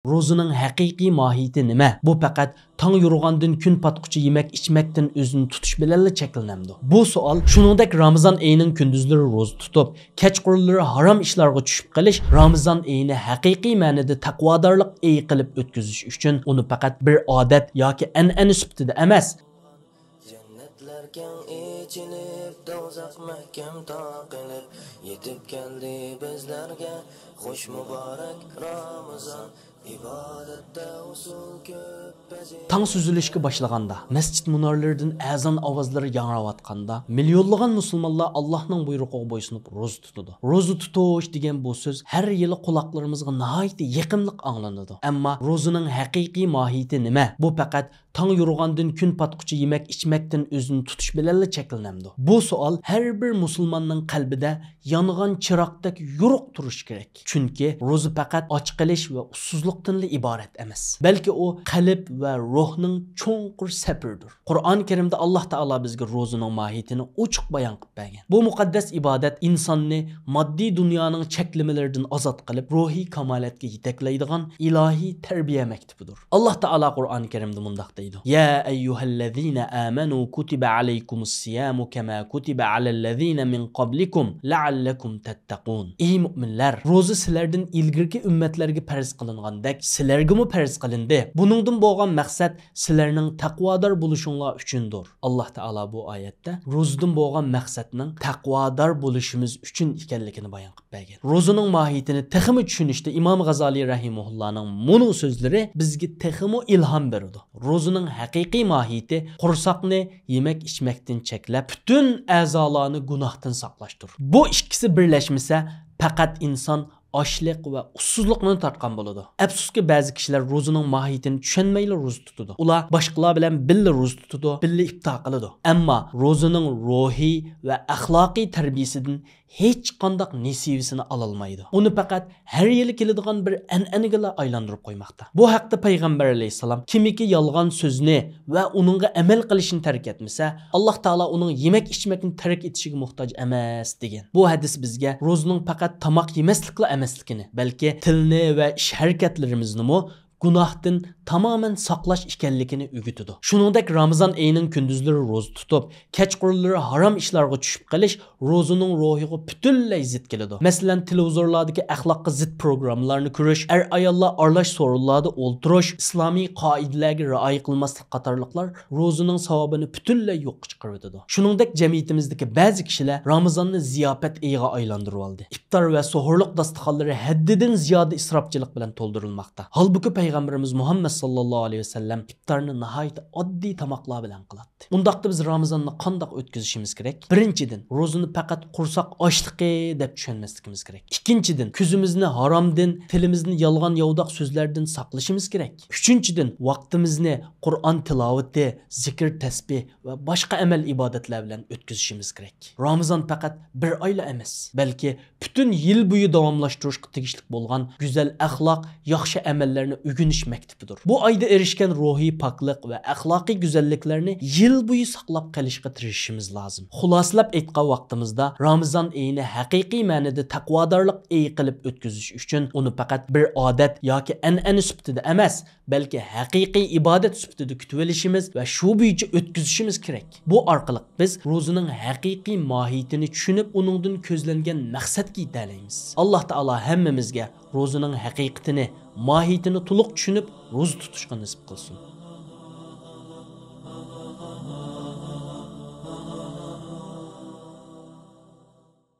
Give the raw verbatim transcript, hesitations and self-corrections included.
روزىنىڭ ھەقىقىي ماھىيىتى نېمە؟ بۇ پەقەت تاڭ يورۇغاندىن كۈن پاتقۇچە يېمەك-ئىچمەكتىن ئۆزىنى تۇتۇش بىلەنلا چەكلىنەمدۇ؟ بۇ سوئال، شۇنىڭدەك رامىزان ئېيىنىڭ كۈندۈزلىرى روزا تۇتۇپ، كەچقۇرۇنلىرى ھارام ئىشلارغا چۈشۈپ قېلىش رامىزان ئېيىنى ھەقىقىي مەنىدە تەقۋادارلىق ئېيى قىلىپ ئۆتكۈزۈش ئۈچۈن ئۇنى پەقەت بىر ئادەت ياكى ئەنئەنە سۈپىتىدە ئەمەس، جەننەتلەر كەڭ ئېچىلىپ، دوزاخ مەھكەم تاقىلىپ، يېتىپ كەلدى بىزلەرگە خۇش مۇبارەك رامىزان. ئىبادەتتە ئۇسۇل كۆپ، پەزىلەت تاڭ سۈزۈلۈشكە باشلىغاندا، مەسچىت مۇنارلىرىدىن ئەزان ئاۋازلىرى ياڭراۋاتقاندا، مىليونلىغان مۇسۇلمانلار ئاللاھنىڭ بۇيرۇقىغا بويسۇنۇپ روزا تۇتىدۇ. روزا تۇتۇش دېگەن بۇ سۆز ھەر يىلى قۇلاقلىرىمىزغا ناھايىتى يېقىملىق ئاڭلىنىدۇ. ئەمما روزىنىڭ ھەقىقىي ماھىيىتى نېمە؟ بۇ پەقەت تاڭ يورۇغاندىن كۈن پاتقۇچە يېمەك-ئىچمەكتىن ئۆزىنى تۇتۇش بىلەنلا چەكلىنەمدۇ؟ بۇ سوئال ھەر بىر مۇسۇلماننىڭ قەلبىدە يانغان چىراغدەك يورۇق تۇرۇشى كېرەك. چۈنكى روزا پەقەت ئاچ قېلىش ۋە ئۇسسۇزلۇقتىنلا ئىبارەت ئەمەس، بەلكى ئۇ قەلب ۋە روھنىڭ چوڭقۇر سەپىرىدۇر. قۇرئان كەرىمدە ئاللاھ تائالا بىزگە روزىنىڭ ماھىيىتىنى ئوچۇق بايان قىلىپ بەرگەن. بۇ مۇقەددەس ئىبادەت ئىنساننى ماددىي دۇنيانىڭ چەكلىمىلىرىدىن ئازاد قىلىپ، روھىي كامالەتكە يېتەكلەيدىغان ئىلاھىي تەربىيە مەكتىپىدۇر. ئاللاھ تائالا قۇرئان كەرىمدە مۇنداق دەيدۇ: يا أيها الذين آمنوا كتب عليكم الصيام كما كتب على الذين من قبلكم لعلكم تتقون. ئەي مۆمىنلەر، روزا سىلەردىن ئىلگىرىكى ئۈممەتلەرگە پەرز قىلىنغاندەك سىلەرگىمۇ پەرز قىلىندى. بۇنىڭدىن بولغان مەقسەت سىلەرنىڭ تەقۋادار بولۇشۇڭلار ئۈچۈندۇر. ئاللاھ تائالا بۇ ئايەتتە روزىدىن بولغان مەقسەتنىڭ تەقۋادار بولۇشىمىز ئۈچۈن ئىكەنلىكىنى بايان قىلىپ بەرگەن. روزىنىڭ ماھىيىتىنى تېخىمۇ چۈشىنىشتە ئىمام غازالىي رەھىمەھۇللانىڭ مۇنۇ سۆزلىرى بىزگە تېخىمۇ ئىلھام بېرىدۇ. روزىنىڭ ھەقىقىي ماھىيىتى قورساقنى يېمەك-ئىچمەكتىن چەكلەپ، پۈتۈن ئەزالارنى گۇناھتىن ساقلاشتۇر. بۇ ئىككىسى بىرلەشمىسە، پەقەت ئىنسان ئاچلىق ۋە ئۇسسۇزلۇقنى تارتقان بولىدۇ. ئەپسۇسكى، بەزى كىشىلەر روزىنىڭ ماھىيىتىنى چۈشەنمەيلا روزا تۇتىدۇ. ئۇلار باشقىلار بىلەن بىللە روزا تۇتىدۇ، بىللە ئىپتار قىلىدۇ. ئەمما روزىنىڭ روھىي ۋە ئەخلاقىي تەربىيىسىدىن ھېچقانداق نېسىۋىسىنى ئالالمايدۇ. ئۇنى پەقەت ھەر يىلى كېلىدىغان بىر ئەنئەنىگىلا ئايلاندۇرۇپ قويماقتا. بۇ ھەقتە پەيغەمبەر ئەلەيھىسسالام، كىمكى يالغان سۆزنى ۋە ئۇنىڭغا ئەمەل قىلىشنى تەرك ئەتمىسە، ئاللاھ تائالا ئۇنىڭ يېمەك-ئىچمەكنى تەرك ئېتىشىگە موھتاج ئەمەس، دېگەن. بۇ ھەدىس بىزگە روزىنىڭ پەقەت تاماق يېمەسلىكلا ئەمەسلىكىنى، بەلكى تىلنى ۋە ئىش ھەرىكەتلىرىمىزنىمۇ گۇناھتىن تامامەن ساقلاش ئىكەنلىكىنى ئۆگىتىدۇ. شۇنىڭدەك رامىزان ئېيىنىڭ كۈندۈزلىرى روزا تۇتۇپ، كەچقۇرۇنلىرى ھارام ئىشلارغا چۈشۈپ قېلىش روزىنىڭ روھىغا پۈتۈنلەي زىت كېلىدۇ. مەسىلەن، تېلېۋىزورلاردىكى ئەخلاققا زىت پروگراممىلارنى كۆرۈش، ئەر-ئاياللار ئارىلاش سورۇنلاردا ئولتۇرۇش، ئىسلامىي قائىدىلەرگە رىئايە قىلماسلىق قاتارلىقلار روزىنىڭ ساۋابىنى پۈتۈنلەي يوققا چىقىرىۋېتىدۇ. شۇنىڭدەك جەمئىيىتىمىزدىكى بەزى كىشىلەر رامىزاننى زىياپەت ئېيىغا ئايلاندۇرۇۋالدى. ئىپتار ۋە سوھۇرلۇق داستىخانلىرى ھەددىدىن زىيادە ئىسراپچىلىق بىلەن تولدۇرۇلماقتا. ھالبۇكى، پەيغەمبىرىمىز مۇھەممەد ساللاللاھۇ ئەلەيھى ۋەسەللەم ئىپتارنى ناھايىتى ئاددىي تاماقلار بىلەن قىلاتتى. ئۇنداقتا بىز رامىزاننى قانداق ئۆتكۈزۈشىمىز كېرەك؟ بىرىنچىدىن، روزىنى پەقەت قورساق ئاچلىقى دەپ چۈشەنمەسلىكىمىز كېرەك. ئىككىنچىدىن، كۆزىمىزنى ھارامدىن، تىلىمىزنى يالغان-ياۋىداق سۆزلەردىن ساقلىشىمىز كېرەك. ئۈچىنچىدىن، ۋاقتىمىزنى قۇرئان تىلاۋىتى، زىكىر، تەسبىھ ۋە باشقا ئەمەل-ئىبادەتلەر بىلەن ئۆتكۈزۈشىمىز كېرەك. رامىزان پەقەت بىر ئايلا ئەمەس، بەلكى پۈتۈن يىل بويى داۋاملاشتۇرۇشقا تېگىشلىك بولغان گۈزەل ئەخلاق، ياخشى ئەمەللەرنى ئۆگىنىش مەكتىپىدۇر. بۇ ئايدا ئېرىشكەن روھىي پاكلىق ۋە ئەخلاقىي گۈزەللىكلەرنى يىل بويى ساقلاپ قېلىشقا تىرىشىشىمىز لازىم. خۇلاسىلەپ ئېيتقان ۋاقتىمىزدا، رامىزان ئېيىنى ھەقىقىي مەنىدە تەقۋادارلىق ئېيى قىلىپ ئۆتكۈزۈش ئۈچۈن ئۇنى پەقەت بىر ئادەت ياكى ئەنئەنە سۈپىتىدە ئەمەس، بەلكى ھەقىقىي ئىبادەت سۈپىتىدە كۈتۈۋېلىشىمىز ۋە شۇ بويىچە ئۆتكۈزۈشىمىز كېرەك. بۇ ئارقىلىق بىز روزىنىڭ ھەقىقىي ماھىيىتىنى چۈشىنىپ، ئۇنىڭدىن كۆزلەنگەن مەقسەتكە يېتەلەيمىز. ئاللاھ تائالا ھەممىمىزگە روزىنىڭ ھەقىقىتىنى، ماھىيىتىنى تولۇق چۈشىنىپ، روزا تۇتۇشقا نېسىپ قىلسۇن.